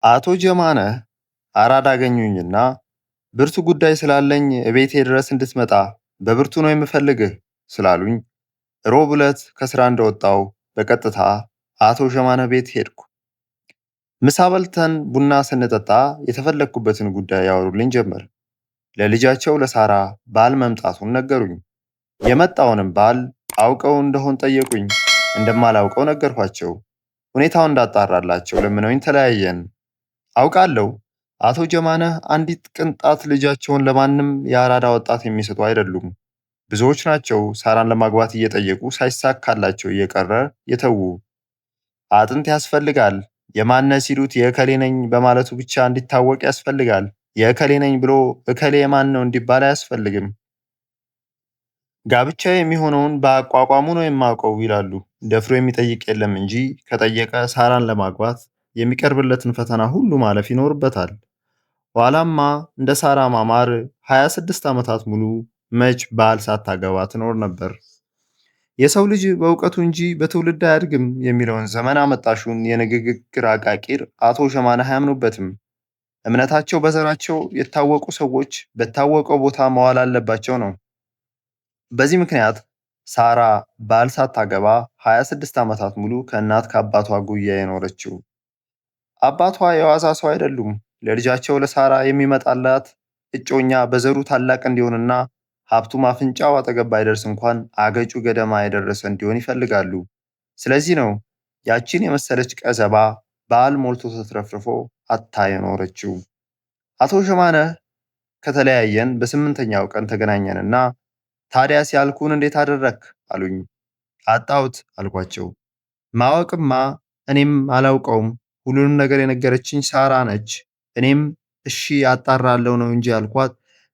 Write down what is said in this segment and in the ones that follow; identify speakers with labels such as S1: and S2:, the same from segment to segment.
S1: አቶ ጀማነህ አራዳ አገኙኝና ብርቱ ጉዳይ ስላለኝ እቤቴ ድረስ እንድትመጣ በብርቱ ነው የምፈልግህ ስላሉኝ ሮብ ዕለት ከስራ እንደወጣው በቀጥታ አቶ ጀማነህ ቤት ሄድኩ። ምሳ በልተን ቡና ስንጠጣ የተፈለግኩበትን ጉዳይ ያወሩልኝ ጀመር። ለልጃቸው ለሳራ ባል መምጣቱን ነገሩኝ። የመጣውንም ባል አውቀው እንደሆን ጠየቁኝ። እንደማላውቀው ነገርኳቸው። ሁኔታውን እንዳጣራላቸው ለምነውኝ ተለያየን። አውቃለሁ አቶ ጀማነህ አንዲት ቅንጣት ልጃቸውን ለማንም የአራዳ ወጣት የሚሰጡ አይደሉም። ብዙዎች ናቸው ሳራን ለማግባት እየጠየቁ ሳይሳካላቸው እየቀረ የተዉ። አጥንት ያስፈልጋል። የማነ ሲሉት የእከሌ ነኝ በማለቱ ብቻ እንዲታወቅ ያስፈልጋል። የእከሌ ነኝ ብሎ እከሌ የማን ነው እንዲባል አያስፈልግም። ጋብቻ የሚሆነውን በአቋቋሙ ነው የማውቀው ይላሉ። ደፍሮ የሚጠይቅ የለም እንጂ ከጠየቀ ሳራን ለማግባት የሚቀርብለትን ፈተና ሁሉ ማለፍ ይኖርበታል። ኋላማ እንደ ሳራ ማማር 26 ዓመታት ሙሉ መች ባል ሳታገባ ትኖር ነበር። የሰው ልጅ በእውቀቱ እንጂ በትውልድ አያድግም የሚለውን ዘመን አመጣሹን የንግግር አቃቂር አቶ ሸማነህ አያምኑበትም። እምነታቸው በዘራቸው የታወቁ ሰዎች በታወቀው ቦታ መዋል አለባቸው ነው። በዚህ ምክንያት ሳራ ባል ሳታገባ 26 ዓመታት ሙሉ ከእናት ከአባቷ ጉያ የኖረችው። አባቷ የዋዛ ሰው አይደሉም። ለልጃቸው ለሳራ የሚመጣላት እጮኛ በዘሩ ታላቅ እንዲሆንና ሀብቱ አፍንጫው አጠገብ ባይደርስ እንኳን አገጩ ገደማ የደረሰ እንዲሆን ይፈልጋሉ። ስለዚህ ነው ያቺን የመሰለች ቀዘባ ባል ሞልቶ ተትረፍርፎ አታ የኖረችው። አቶ ሸማነህ ከተለያየን በስምንተኛው ቀን ተገናኘንና ታዲያስ ያልኩህን እንዴት አደረክ አሉኝ። አጣሁት አልኳቸው። ማወቅማ እኔም አላውቀውም፣ ሁሉንም ነገር የነገረችኝ ሳራ ነች። እኔም እሺ አጣራለሁ ነው እንጂ አልኳት፣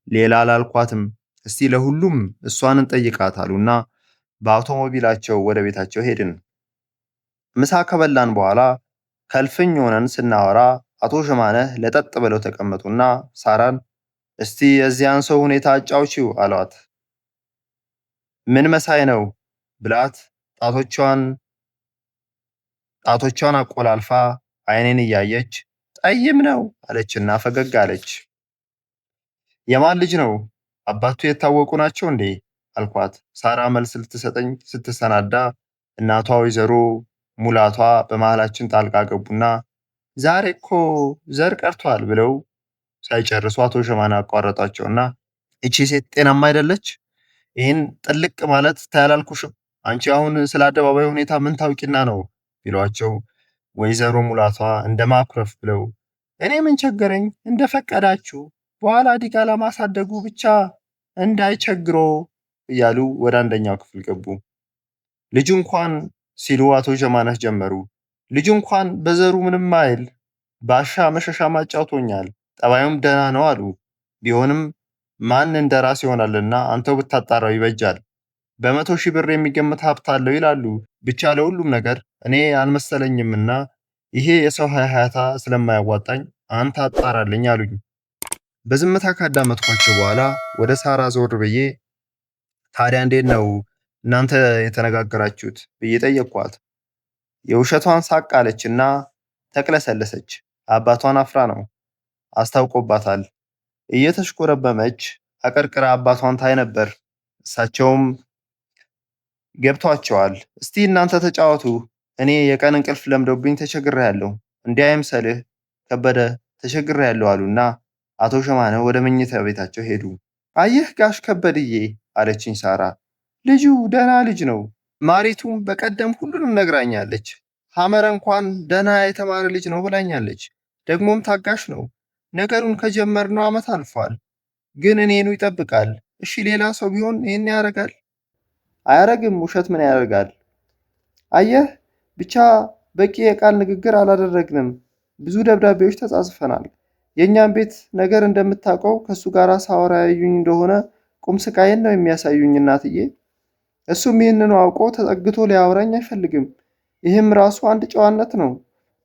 S1: ሌላ አላልኳትም። እስቲ ለሁሉም እሷን እንጠይቃት አሉና በአውቶሞቢላቸው ወደ ቤታቸው ሄድን። ምሳ ከበላን በኋላ ከልፍኝ ሆነን ስናወራ አቶ ሸማነህ ለጠጥ ብለው ተቀመጡና ሳራን እስቲ የዚያን ሰው ሁኔታ አጫውቺው አሏት። ምን መሳይ ነው ብላት ጣቶቿን አቆላልፋ አይኔን እያየች ጠይም ነው አለችና ፈገግ አለች። የማን ልጅ ነው? አባቱ የታወቁ ናቸው እንዴ አልኳት። ሳራ መልስ ልትሰጠኝ ስትሰናዳ እናቷ ወይዘሮ ሙላቷ በመሃላችን ጣልቃ ገቡና ዛሬ እኮ ዘር ቀርቷል ብለው ሳይጨርሱ አቶ ሸማነ አቋረጧቸውና እቺ ሴት ጤናማ አይደለች፣ ይህን ጥልቅ ማለት ታያላልኩሽም፣ አንቺ አሁን ስለ አደባባይ ሁኔታ ምን ታውቂና ነው ቢሏቸው ወይዘሮ ሙላቷ እንደ ማኩረፍ ብለው እኔ ምን ቸገረኝ እንደፈቀዳችሁ በኋላ ዲቃላ ማሳደጉ ብቻ እንዳይቸግሮ እያሉ ወደ አንደኛው ክፍል ገቡ። ልጁ እንኳን ሲሉ አቶ ጀማነህ ጀመሩ። ልጁ እንኳን በዘሩ ምንም አይል ባሻ መሸሻ ማጫውቶኛል፣ ጠባዩም ደህና ነው አሉ። ቢሆንም ማን እንደ ራስ ይሆናልና አንተው ብታጣራው ይበጃል። በ100,000 ብር የሚገመት ሀብት አለው ይላሉ። ብቻ ለሁሉም ነገር እኔ አልመሰለኝምና ይሄ የሰው ሀያታ ስለማያዋጣኝ አንተ አጣራልኝ አሉኝ። በዝምታ ካዳመጥኳቸው በኋላ ወደ ሳራ ዞር ብዬ ታዲያ እንዴት ነው እናንተ የተነጋገራችሁት ብዬ ጠየቅኳት። የውሸቷን ሳቅ አለችና ተቅለሰለሰች። አባቷን አፍራ ነው አስታውቆባታል። እየተሽኮረበመች አቀርቅራ አባቷን ታይ ነበር። እሳቸውም ገብቷቸዋል። እስቲ እናንተ ተጫወቱ፣ እኔ የቀን እንቅልፍ ለምዶብኝ ተቸግሬያለሁ፣ እንዲህ አይምሰልህ ከበደ ተቸግሬያለሁ አሉና አቶ ሸማነ ወደ መኝታ ቤታቸው ሄዱ። አየህ ጋሽ ከበድዬ አለችኝ ሳራ፣ ልጁ ደህና ልጅ ነው። ማሪቱም በቀደም ሁሉንም ነግራኛለች። ሐመረ እንኳን ደህና የተማረ ልጅ ነው ብላኛለች። ደግሞም ታጋሽ ነው። ነገሩን ከጀመርነው ዓመት አልፏል፣ ግን እኔኑ ይጠብቃል። እሺ ሌላ ሰው ቢሆን ይህን ያደርጋል? አያረግም። ውሸት ምን ያደርጋል? አየህ ብቻ በቂ የቃል ንግግር አላደረግንም። ብዙ ደብዳቤዎች ተጻጽፈናል። የእኛም ቤት ነገር እንደምታውቀው ከእሱ ጋር ሳወራ ያዩኝ እንደሆነ ቁም ስቃይን ነው የሚያሳዩኝ እናትዬ። እሱም ይህንኑ አውቆ ተጠግቶ ሊያወራኝ አይፈልግም። ይህም ራሱ አንድ ጨዋነት ነው።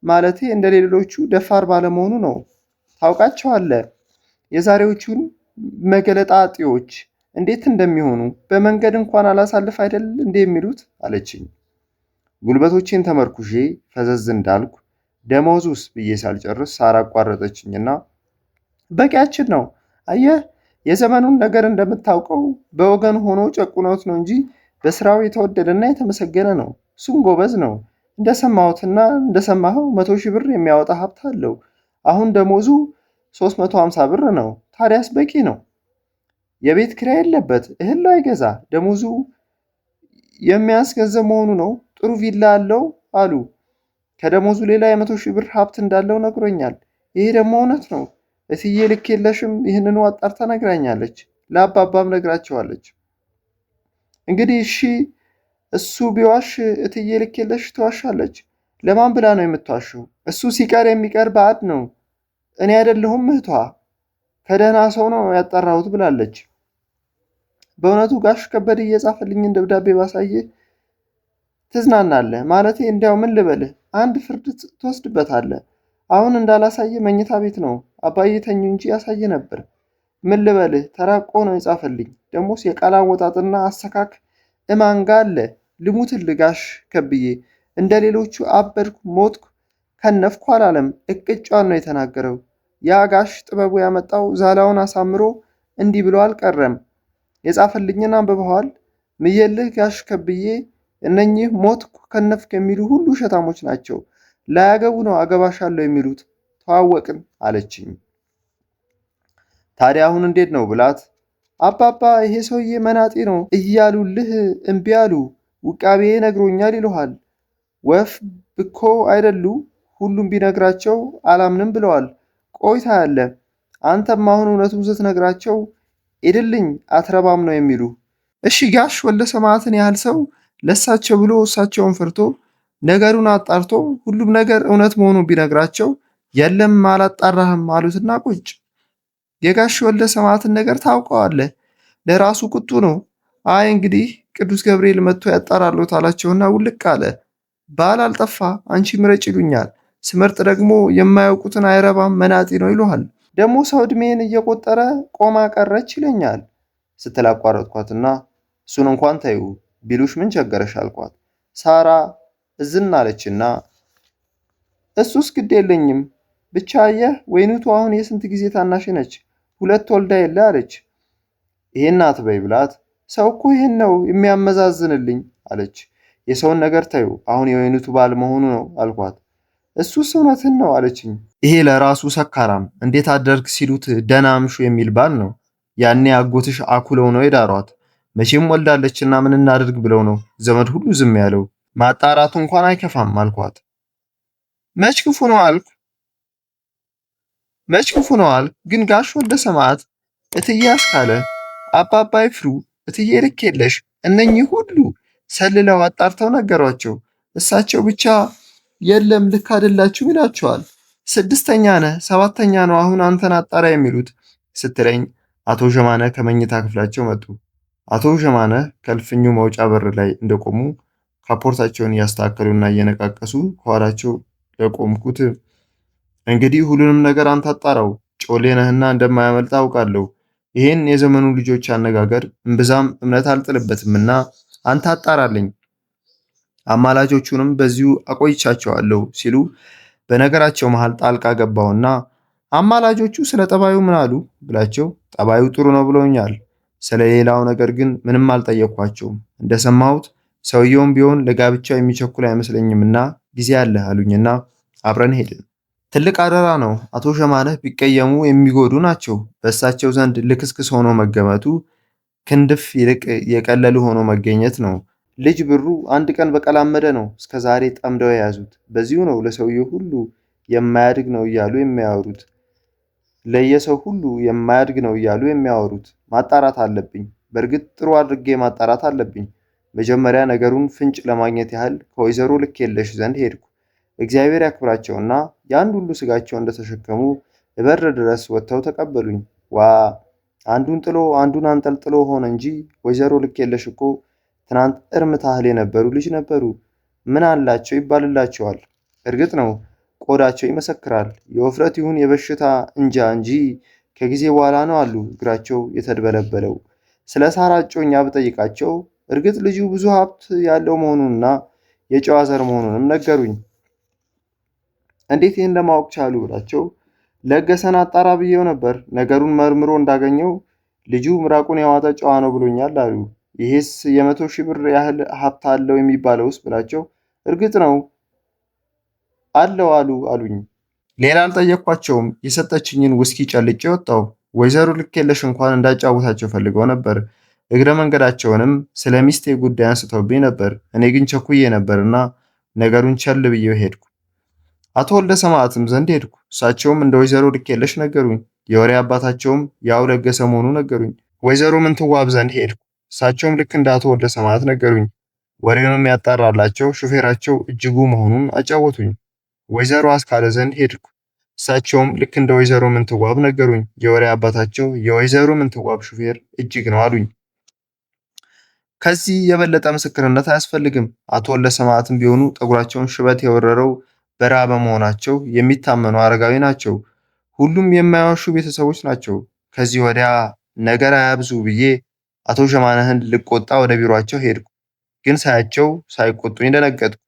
S1: ማለቴ እንደ ሌሎቹ ደፋር ባለመሆኑ ነው። ታውቃቸዋለህ የዛሬዎቹን መገለጣጤዎች እንዴት እንደሚሆኑ በመንገድ እንኳን አላሳልፍ አይደል እንዴ የሚሉት አለችኝ። ጉልበቶቼን ተመርኩዤ ፈዘዝ እንዳልኩ ደሞዙስ ብዬ ሳልጨርስ ሳራ አቋረጠችኝና በቂያችን ነው። አየህ የዘመኑን ነገር እንደምታውቀው በወገን ሆኖ ጨቁኖት ነው እንጂ በስራው የተወደደና የተመሰገነ ነው። እሱም ጎበዝ ነው። እንደሰማሁትና እንደሰማኸው 100,000 ብር የሚያወጣ ሀብት አለው። አሁን ደሞዙ 350 ብር ነው። ታዲያስ በቂ ነው። የቤት ኪራይ የለበት፣ እህል አይገዛ፣ ደሞዙ የሚያንስ ገንዘብ መሆኑ ነው። ጥሩ ቪላ አለው አሉ። ከደሞዙ ሌላ የ100,000 ብር ሀብት እንዳለው ነግሮኛል። ይሄ ደግሞ እውነት ነው። እትዬ ልክ የለሽም ይህንኑ አጣርታ ነግራኛለች። ለአባባም ነግራቸዋለች። እንግዲህ እሺ እሱ ቢዋሽ እትዬ ልክ የለሽ ትዋሻለች። ለማን ብላ ነው የምትዋሸው? እሱ ሲቀር የሚቀር ባዕድ ነው። እኔ አይደለሁም እህቷ። ከደህና ሰው ነው ያጣራሁት ብላለች። በእውነቱ ጋሽ ከበደ እየጻፈልኝን ደብዳቤ ባሳየህ ትዝናናለህ። ማለቴ እንዲያው ምን ልበልህ፣ አንድ ፍርድ ትወስድበታለህ። አሁን እንዳላሳየ መኝታ ቤት ነው አባዬ ተኙ እንጂ ያሳየ ነበር። ምን ልበልህ፣ ተራቆ ነው የጻፈልኝ። ደግሞስ የቃል አወጣጥና አሰካክ እማንጋ አለ። ልሙትልህ ጋሽ ከብዬ፣ እንደ ሌሎቹ አበድኩ፣ ሞትኩ፣ ከነፍኩ አላለም። እቅጯን ነው የተናገረው። ያ ጋሽ ጥበቡ ያመጣው ዛላውን አሳምሮ እንዲህ ብሎ አልቀረም። የጻፈልኝን አንብበዋል። ምየልህ ጋሽ ከብዬ፣ እነኚህ ሞትኩ ከነፍክ የሚሉ ሁሉ ውሸታሞች ናቸው። ላያገቡ ነው አገባሻለሁ የሚሉት። ተዋወቅን አለችኝ። ታዲያ አሁን እንዴት ነው ብላት፣ አባባ ይሄ ሰውዬ መናጤ ነው እያሉልህ እምቢ አሉ። ውቃቤ ነግሮኛል ይለሃል። ወፍ ብኮ አይደሉ ሁሉም ቢነግራቸው አላምንም ብለዋል። ቆይታ ያለ አንተም አሁን እውነቱን ስትነግራቸው ሂድልኝ አትረባም ነው የሚሉ። እሺ ጋሽ ወልደ ሰማዕትን ያህል ሰው ለሳቸው ብሎ እሳቸውን ፈርቶ ነገሩን አጣርቶ ሁሉም ነገር እውነት መሆኑን ቢነግራቸው የለም አላጣራህም አሉትና ቁጭ። የጋሽ ወልደ ሰማዕትን ነገር ታውቀዋለህ። ለራሱ ቁጡ ነው። አይ እንግዲህ ቅዱስ ገብርኤል መጥቶ ያጣራሎት አላቸውና ውልቅ አለ። ባል አልጠፋ አንቺ ምረጭ ይሉኛል። ስመርጥ ደግሞ የማያውቁትን አይረባም መናጢ ነው ይሉሃል። ደግሞ ሰው ዕድሜን እየቆጠረ ቆማ ቀረች ይለኛል ስትል አቋረጥኳትና እሱን እንኳን ተይው ቢሉሽ ምን ቸገረሽ አልኳት። ሳራ እዝን አለችና እሱስ ግድ የለኝም ብቻ አየህ ወይኒቱ አሁን የስንት ጊዜ ታናሽ ነች፣ ሁለት ወልዳ የለ አለች። ይሄን አትበይ ብላት ሰው እኮ ይሄን ነው የሚያመዛዝንልኝ አለች። የሰውን ነገር ተይው አሁን የወይኒቱ ባል መሆኑ ነው አልኳት። እሱስ እውነትን ነው አለችኝ። ይሄ ለራሱ ሰካራም እንዴት አደርግ ሲሉት ደህና አምሹ የሚል ባል ነው። ያኔ አጎትሽ አኩለው ነው የዳሯት። መቼም ወልዳለችና ምን እናድርግ ብለው ነው ዘመድ ሁሉ ዝም ያለው። ማጣራቱ እንኳን አይከፋም አልኳት። መች ክፉ ነው አልኩ መች ክፉ ነው አልኩ። ግን ጋሽ ወልደ ሰማዕት እትዬ አስካለ፣ አባባ ይፍሩ፣ እትዬ ልክ የለሽ እነኚህ ሁሉ ሰልለው አጣርተው ነገሯቸው። እሳቸው ብቻ የለም ልክ አይደላችሁም ይላቸዋል። ስድስተኛ ነህ ሰባተኛ ነው አሁን አንተን አጣራ የሚሉት ስትለኝ አቶ ዠማነ ከመኝታ ክፍላቸው መጡ። አቶ ዠማነ ከእልፍኙ መውጫ በር ላይ እንደቆሙ ካፖርታቸውን እያስተካከሉና እየነቃቀሱ ከኋላቸው ለቆምኩት እንግዲህ ሁሉንም ነገር አንተ አጣራው፣ ጮሌ ነህና እንደማያመልጥ አውቃለሁ። ይህን የዘመኑ ልጆች አነጋገር እምብዛም እምነት አልጥልበትምና አንተ አጣራልኝ፣ አማላጆቹንም በዚሁ አቆይቻቸዋለሁ ሲሉ በነገራቸው መሃል ጣልቃ ገባውና አማላጆቹ ስለ ጠባዩ ምን አሉ ብላቸው፣ ጠባዩ ጥሩ ነው ብለውኛል። ስለ ሌላው ነገር ግን ምንም አልጠየኳቸውም። እንደሰማሁት ሰውየውም ቢሆን ለጋብቻ የሚቸኩል አይመስለኝምና ጊዜ አለህ አሉኝና አብረን ሄድን። ትልቅ አደራ ነው። አቶ ሸማነህ ቢቀየሙ የሚጎዱ ናቸው። በእሳቸው ዘንድ ልክስክስ ሆኖ መገመቱ ክንድፍ ይልቅ የቀለሉ ሆኖ መገኘት ነው። ልጅ ብሩ አንድ ቀን በቀላመደ ነው እስከ ዛሬ ጠምደው የያዙት። በዚሁ ነው ለሰውየው ሁሉ የማያድግ ነው እያሉ የሚያወሩት። ለየሰው ሁሉ የማያድግ ነው እያሉ የሚያወሩት። ማጣራት አለብኝ። በእርግጥ ጥሩ አድርጌ ማጣራት አለብኝ። መጀመሪያ ነገሩን ፍንጭ ለማግኘት ያህል ከወይዘሮ ልክ የለሽ ዘንድ ሄድኩ። እግዚአብሔር ያክብራቸውና የአንድ ሁሉ ስጋቸው እንደተሸከሙ እበር ድረስ ወጥተው ተቀበሉኝ። ዋ አንዱን ጥሎ አንዱን አንጠልጥሎ ሆነ እንጂ ወይዘሮ ልክ የለሽ እኮ ትናንት እርም ታህል የነበሩ ልጅ ነበሩ። ምን አላቸው ይባልላቸዋል። እርግጥ ነው ቆዳቸው ይመሰክራል። የውፍረት ይሁን የበሽታ እንጃ እንጂ ከጊዜ በኋላ ነው አሉ እግራቸው የተድበለበለው። ስለ ሳራ እጮኛ ብጠይቃቸው እርግጥ ልጁ ብዙ ሀብት ያለው መሆኑንና የጨዋ ዘር መሆኑንም ነገሩኝ። እንዴት ይህን ለማወቅ ቻሉ ብላቸው፣ ለገሰን አጣራ ብዬው ነበር። ነገሩን መርምሮ እንዳገኘው ልጁ ምራቁን የዋጠ ጨዋ ነው ብሎኛል አሉ። ይሄስ የ100,000 ብር ያህል ሀብት አለው የሚባለውስ ብላቸው፣ እርግጥ ነው አለው አሉ አሉኝ። ሌላ አልጠየኳቸውም። የሰጠችኝን ውስኪ ጨልጬ ወጣሁ። ወይዘሮ ልኬለሽ እንኳን እንዳጫውታቸው ፈልገው ነበር። እግረ መንገዳቸውንም ስለ ሚስቴ ጉዳይ አንስተውብኝ ነበር። እኔ ግን ቸኩዬ ነበርና ነገሩን ቸል ብዬው ሄድኩ። አቶ ወልደ ሰማዕትም ዘንድ ሄድኩ። እሳቸውም እንደ ወይዘሮ ልኬለሽ ነገሩኝ። የወሬ አባታቸውም ያው ለገሰ መሆኑ ነገሩኝ። ወይዘሮ ምንትዋብ ዘንድ ሄድኩ። እሳቸውም ልክ እንደ አቶ ወልደ ሰማዕት ነገሩኝ። ወሬውንም ያጣራላቸው ሹፌራቸው እጅጉ መሆኑን አጫወቱኝ። ወይዘሮ አስካለ ዘንድ ሄድኩ። እሳቸውም ልክ እንደ ወይዘሮ ምንትዋብ ነገሩኝ። የወሬ አባታቸው የወይዘሮ ምንትዋብ ሹፌር እጅግ ነው አሉኝ። ከዚህ የበለጠ ምስክርነት አያስፈልግም። አቶ ወልደ ሰማዕትም ቢሆኑ ጠጉራቸውን ሽበት የወረረው በረሃ በመሆናቸው የሚታመኑ አረጋዊ ናቸው። ሁሉም የማይዋሹ ቤተሰቦች ናቸው። ከዚህ ወዲያ ነገር አያብዙ ብዬ አቶ ሸማነህን ልቆጣ ወደ ቢሮአቸው ሄድኩ። ግን ሳያቸው ሳይቆጡኝ ደነገጥኩ።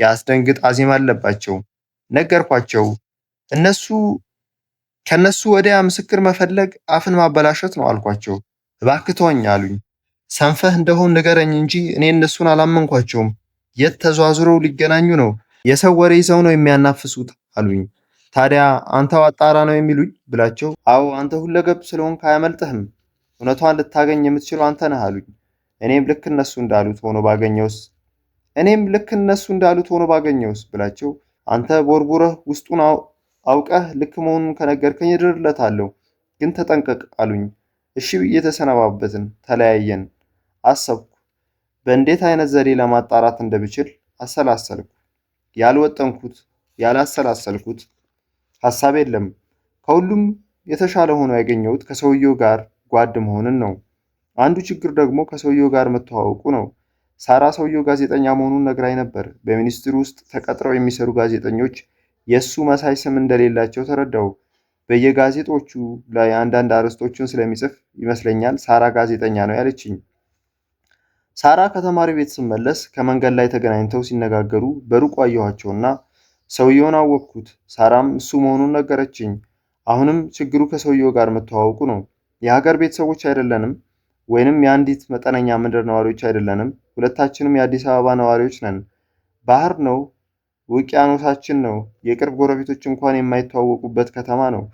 S1: የአስደንግጥ አዚም አለባቸው። ነገርኳቸው። እነሱ ከነሱ ወዲያ ምስክር መፈለግ አፍን ማበላሸት ነው አልኳቸው። እባክህ ተወኝ አሉኝ። ሰንፈህ እንደሆን ንገረኝ እንጂ እኔ እነሱን አላመንኳቸውም። የት ተዟዙረው ሊገናኙ ነው? የሰው ወሬ ይዘው ነው የሚያናፍሱት አሉኝ። ታዲያ አንተው አጣራ ነው የሚሉኝ ብላቸው፣ አዎ አንተ ሁለገብ ስለሆንክ አያመልጥህም፣ እውነቷን ልታገኝ የምትችለው አንተ ነህ አሉኝ። እኔም ልክ እነሱ እንዳሉት ሆኖ ባገኘውስ እኔም ልክ እነሱ እንዳሉት ሆኖ ባገኘውስ ብላቸው፣ አንተ ቦርቡረህ ውስጡን አውቀህ ልክ መሆኑን ከነገርከኝ እድርለታለሁ፣ ግን ተጠንቀቅ አሉኝ። እሺ ብዬ ተሰነባበትን፣ ተለያየን። አሰብኩ። በእንዴት አይነት ዘዴ ለማጣራት እንደምችል አሰላሰልኩ። ያልወጠንኩት ያላሰላሰልኩት ሀሳብ የለም። ከሁሉም የተሻለ ሆኖ ያገኘሁት ከሰውየው ጋር ጓድ መሆንን ነው። አንዱ ችግር ደግሞ ከሰውየው ጋር መተዋወቁ ነው። ሳራ ሰውየው ጋዜጠኛ መሆኑን ነግራኝ ነበር። በሚኒስትሩ ውስጥ ተቀጥረው የሚሰሩ ጋዜጠኞች የእሱ መሳይ ስም እንደሌላቸው ተረዳው። በየጋዜጦቹ ላይ አንዳንድ አርዕስቶችን ስለሚጽፍ ይመስለኛል ሳራ ጋዜጠኛ ነው ያለችኝ። ሳራ ከተማሪ ቤት ስመለስ ከመንገድ ላይ ተገናኝተው ሲነጋገሩ በሩቁ አየኋቸውና ሰውየውን አወቅኩት። ሳራም እሱ መሆኑን ነገረችኝ። አሁንም ችግሩ ከሰውየው ጋር መተዋወቁ ነው። የሀገር ቤተሰቦች አይደለንም፣ ወይንም የአንዲት መጠነኛ መንደር ነዋሪዎች አይደለንም። ሁለታችንም የአዲስ አበባ ነዋሪዎች ነን። ባህር ነው፣ ውቅያኖሳችን ነው። የቅርብ ጎረቤቶች እንኳን የማይተዋወቁበት ከተማ ነው።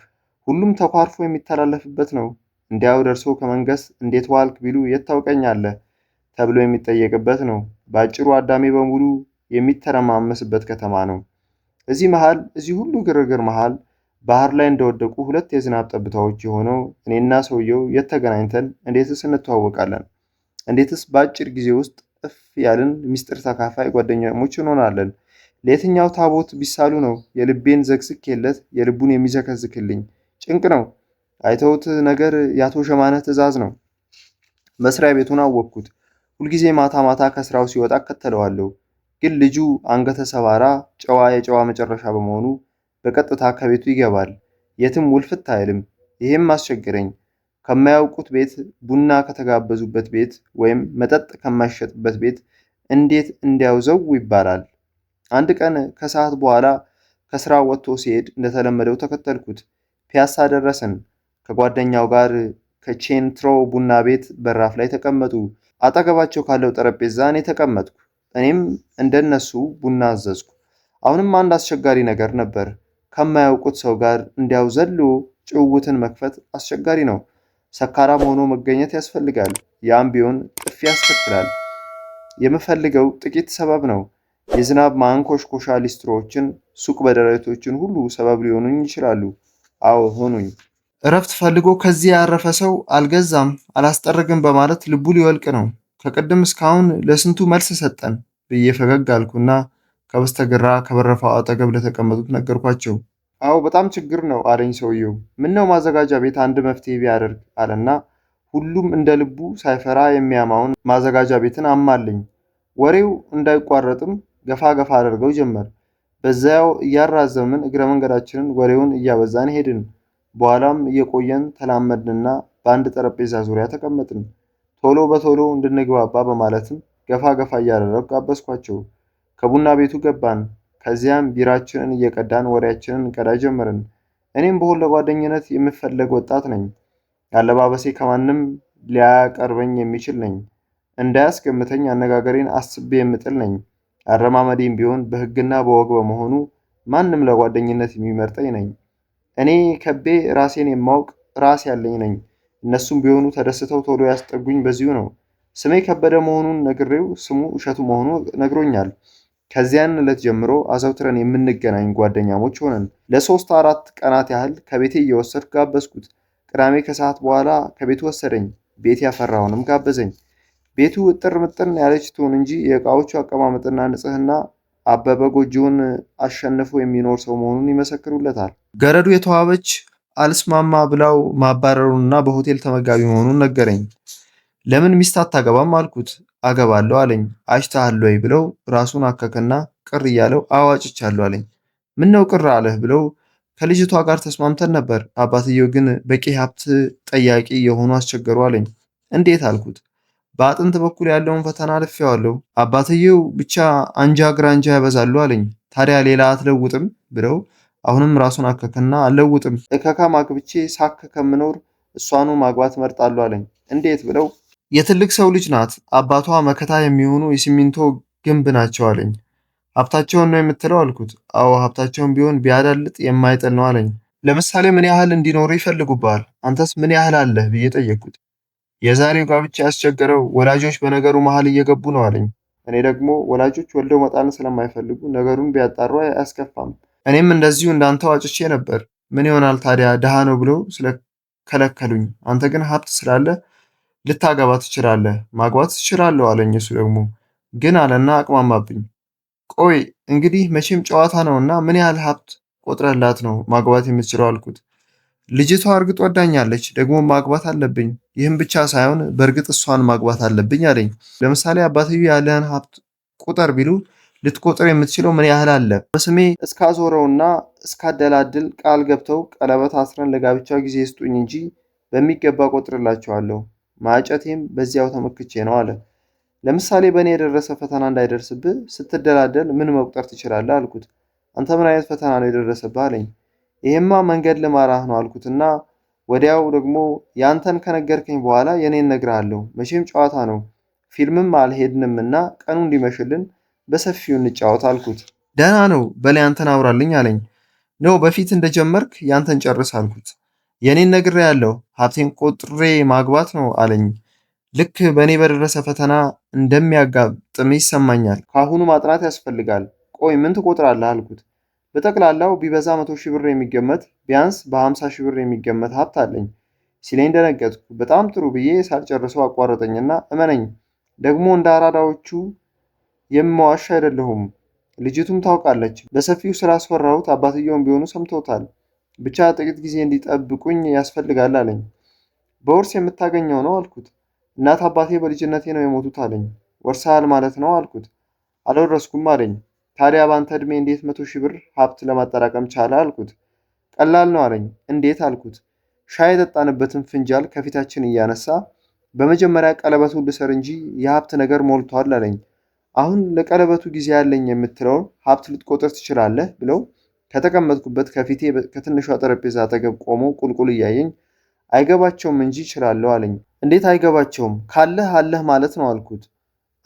S1: ሁሉም ተኳርፎ የሚተላለፍበት ነው። እንዲያው ደርሶ ከመንገስ እንዴት ዋልክ ቢሉ የት ታውቀኛለህ ተብሎ የሚጠየቅበት ነው። በአጭሩ አዳሜ በሙሉ የሚተረማመስበት ከተማ ነው። እዚህ መሃል፣ እዚህ ሁሉ ግርግር መሃል ባህር ላይ እንደወደቁ ሁለት የዝናብ ጠብታዎች የሆነው እኔና ሰውየው የት ተገናኝተን እንዴትስ እንተዋወቃለን? እንዴትስ በአጭር ጊዜ ውስጥ እፍ ያልን ሚስጥር ተካፋይ ጓደኛሞች እንሆናለን? ለየትኛው ታቦት ቢሳሉ ነው የልቤን ዘግዝኬለት የልቡን የሚዘከዝክልኝ? ጭንቅ ነው። አይተውት ነገር የአቶ ሸማነህ ትዕዛዝ ነው። መስሪያ ቤቱን አወቅኩት። ሁልጊዜ ማታ ማታ ከስራው ሲወጣ እከተለዋለሁ። ግን ልጁ አንገተ ሰባራ ጨዋ የጨዋ መጨረሻ በመሆኑ በቀጥታ ከቤቱ ይገባል። የትም ውልፍት አይልም። ይሄም አስቸገረኝ። ከማያውቁት ቤት፣ ቡና ከተጋበዙበት ቤት ወይም መጠጥ ከማይሸጥበት ቤት እንዴት እንዲያው ዘው ይባላል? አንድ ቀን ከሰዓት በኋላ ከስራ ወጥቶ ሲሄድ እንደተለመደው ተከተልኩት። ፒያሳ ደረስን። ከጓደኛው ጋር ከቼንትሮ ቡና ቤት በራፍ ላይ ተቀመጡ። አጠገባቸው ካለው ጠረጴዛ እኔ ተቀመጥኩ። እኔም እንደነሱ ቡና አዘዝኩ። አሁንም አንድ አስቸጋሪ ነገር ነበር። ከማያውቁት ሰው ጋር እንዲያው ዘሎ ጭውውትን መክፈት አስቸጋሪ ነው። ሰካራም ሆኖ መገኘት ያስፈልጋል። ያም ቢሆን ጥፊ ያስከትላል። የምፈልገው ጥቂት ሰበብ ነው። የዝናብ ማንኮሽኮሻ ሊስትሮዎችን፣ ሱቅ በደረቶችን ሁሉ ሰበብ ሊሆኑኝ ይችላሉ። አዎ ሆኑኝ። እረፍት ፈልጎ ከዚህ ያረፈ ሰው አልገዛም አላስጠርግም በማለት ልቡ ሊወልቅ ነው። ከቅድም እስካሁን ለስንቱ መልስ ሰጠን ብዬ ፈገግ አልኩና ከበስተግራ ከበረፋው አጠገብ ለተቀመጡት ነገርኳቸው። አዎ በጣም ችግር ነው አለኝ ሰውየው። ምነው ማዘጋጃ ቤት አንድ መፍትሄ ቢያደርግ አለና ሁሉም እንደ ልቡ ሳይፈራ የሚያማውን ማዘጋጃ ቤትን አማልኝ። ወሬው እንዳይቋረጥም ገፋ ገፋ አደርገው ጀመር። በዚያው እያራዘምን እግረ መንገዳችንን ወሬውን እያበዛን ሄድን። በኋላም እየቆየን ተላመድንና በአንድ ጠረጴዛ ዙሪያ ተቀመጥን። ቶሎ በቶሎ እንድንግባባ በማለትም ገፋ ገፋ እያደረጉ ጋበዝኳቸው። ከቡና ቤቱ ገባን። ከዚያም ቢራችንን እየቀዳን ወሬያችንን እንቀዳ ጀመርን። እኔም ብሆን ለጓደኝነት የምፈለግ ወጣት ነኝ። አለባበሴ ከማንም ሊያቀርበኝ የሚችል ነኝ። እንዳያስገምተኝ አነጋገሬን አስቤ የምጥል ነኝ። አረማመዴም ቢሆን በሕግና በወግ በመሆኑ ማንም ለጓደኝነት የሚመርጠኝ ነኝ። እኔ ከቤ ራሴን የማውቅ ራስ ያለኝ ነኝ። እነሱም ቢሆኑ ተደስተው ቶሎ ያስጠጉኝ በዚሁ ነው። ስሜ ከበደ መሆኑን ነግሬው ስሙ እሸቱ መሆኑ ነግሮኛል። ከዚያን ዕለት ጀምሮ አዘውትረን የምንገናኝ ጓደኛሞች ሆነን። ለ3 4 ቀናት ያህል ከቤቴ እየወሰድኩ ጋበዝኩት። ቅዳሜ ከሰዓት በኋላ ከቤቱ ወሰደኝ። ቤት ያፈራውንም ጋበዘኝ። ቤቱ እጥር ምጥን ያለች ትሁን እንጂ የእቃዎቹ አቀማመጥና ንጽሕና አበበ ጎጆውን አሸንፎ የሚኖር ሰው መሆኑን ይመሰክሩለታል። ገረዱ የተዋበች አልስማማ ብላው ማባረሩንና በሆቴል ተመጋቢ መሆኑን ነገረኝ። ለምን ሚስት አታገባም አልኩት። አገባለሁ አለኝ። አጭተሃል ወይ ብለው ራሱን አከከና ቅር እያለው አዎ አጭቻለሁ አለኝ። ምነው ቅር አለህ ብለው ከልጅቷ ጋር ተስማምተን ነበር። አባትየው ግን በቂ ሀብት ጠያቂ የሆኑ አስቸገሩ አለኝ። እንዴት አልኩት። በአጥንት በኩል ያለውን ፈተና አልፌዋለሁ። አባትየው ብቻ አንጃ ግራንጃ ያበዛሉ አለኝ። ታዲያ ሌላ አትለውጥም ብለው አሁንም ራሱን አከከና አልለውጥም፣ እከካም አግብቼ ሳክ ከምኖር እሷኑ ማግባት እመርጣለሁ አለኝ። እንዴት ብለው የትልቅ ሰው ልጅ ናት፣ አባቷ መከታ የሚሆኑ የሲሚንቶ ግንብ ናቸው አለኝ። ሀብታቸውን ነው የምትለው አልኩት። አዎ ሀብታቸውን ቢሆን ቢያዳልጥ የማይጥል ነው አለኝ። ለምሳሌ ምን ያህል እንዲኖሩ ይፈልጉብሃል? አንተስ ምን ያህል አለህ ብዬ ጠየቅኩት። የዛሬው ጋብቻ ያስቸገረው ወላጆች በነገሩ መሃል እየገቡ ነው አለኝ። እኔ ደግሞ ወላጆች ወልደው መጣልን ስለማይፈልጉ ነገሩን ቢያጣሩ አያስከፋም። እኔም እንደዚሁ እንዳንተው አጭቼ ነበር። ምን ይሆናል ታዲያ ድሃ ነው ብለው ስለከለከሉኝ። አንተ ግን ሀብት ስላለ ልታገባ ትችላለህ፣ ማግባት ትችላለሁ አለኝ። እሱ ደግሞ ግን አለና አቅማማብኝ። ቆይ እንግዲህ መቼም ጨዋታ ነውና ምን ያህል ሀብት ቆጥረላት ነው ማግባት የምትችለው አልኩት። ልጅቷ እርግጥ ወዳኛለች፣ ደግሞ ማግባት አለብኝ። ይህም ብቻ ሳይሆን በእርግጥ እሷን ማግባት አለብኝ አለኝ። ለምሳሌ አባትዬው ያለህን ሀብት ቁጠር ቢሉ ልትቆጥር የምትችለው ምን ያህል አለ? በስሜ እስካዞረውና እስካደላድል ቃል ገብተው ቀለበት አስረን ለጋብቻ ጊዜ ስጡኝ እንጂ በሚገባ ቆጥርላቸዋለሁ። ማጨቴም በዚያው ተመክቼ ነው አለ። ለምሳሌ በእኔ የደረሰ ፈተና እንዳይደርስብህ ስትደላደል ምን መቁጠር ትችላለህ? አልኩት። አንተ ምን አይነት ፈተና ነው የደረሰብህ አለኝ። ይሄማ መንገድ ልማራህ ነው አልኩትና ወዲያው ደግሞ ያንተን ከነገርከኝ በኋላ የኔን እነግርሃለሁ። መቼም ጨዋታ ነው ፊልምም አልሄድንምና ቀኑ እንዲመሽልን በሰፊው እንጫወት አልኩት። ደህና ነው በላይ አንተን አውራልኝ አለኝ። ነው በፊት እንደጀመርክ ያንተን ጨርስ አልኩት። የኔን ነግሬሃለሁ፣ ሀብቴን ቆጥሬ ማግባት ነው አለኝ። ልክ በእኔ በደረሰ ፈተና እንደሚያጋጥም ይሰማኛል። ከአሁኑ ማጥናት ያስፈልጋል። ቆይ ምን ትቆጥራለህ አልኩት። በጠቅላላው ቢበዛ 100,000 ብር የሚገመት ቢያንስ በ50,000 ብር የሚገመት ሀብት አለኝ ሲለኝ ደነገጥኩ። በጣም ጥሩ ብዬ ሳልጨርሰው አቋረጠኝና እመነኝ ደግሞ እንደ አራዳዎቹ የምዋሽ አይደለሁም። ልጅቱም ታውቃለች። በሰፊው ስላስፈራሁት አባትየውም ቢሆኑ ሰምተውታል። ብቻ ጥቂት ጊዜ እንዲጠብቁኝ ያስፈልጋል አለኝ። በውርስ የምታገኘው ነው አልኩት። እናት አባቴ በልጅነቴ ነው የሞቱት አለኝ። ወርሰሃል ማለት ነው አልኩት። አልወረስኩም አለኝ። ታዲያ በአንተ ዕድሜ እንዴት 100,000 ብር ሀብት ለማጠራቀም ቻለ አልኩት። ቀላል ነው አለኝ። እንዴት አልኩት። ሻይ የጠጣንበትን ፍንጃል ከፊታችን እያነሳ በመጀመሪያ ቀለበቱን ልሰር እንጂ የሀብት ነገር ሞልቷል አለኝ። አሁን ለቀለበቱ ጊዜ ያለኝ የምትለውን ሀብት ልትቆጥር ትችላለህ ብለው ከተቀመጥኩበት ከፊቴ ከትንሿ ጠረጴዛ አጠገብ ቆሞ ቁልቁል እያየኝ አይገባቸውም እንጂ እችላለሁ አለኝ። እንዴት አይገባቸውም? ካለህ አለህ ማለት ነው አልኩት።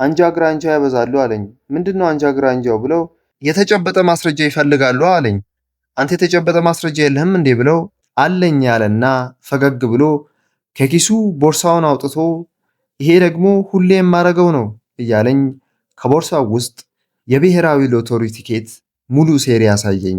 S1: አንጃ ግራንጃ ያበዛሉ አለኝ። ምንድን ነው አንጃ ግራንጃው ብለው የተጨበጠ ማስረጃ ይፈልጋሉ አለኝ። አንተ የተጨበጠ ማስረጃ የለህም እንዴ ብለው አለኝ አለና ፈገግ ብሎ ከኪሱ ቦርሳውን አውጥቶ ይሄ ደግሞ ሁሌ የማደርገው ነው እያለኝ ከቦርሳው ውስጥ የብሔራዊ ሎተሪ ቲኬት ሙሉ ሴሪ አሳየኝ።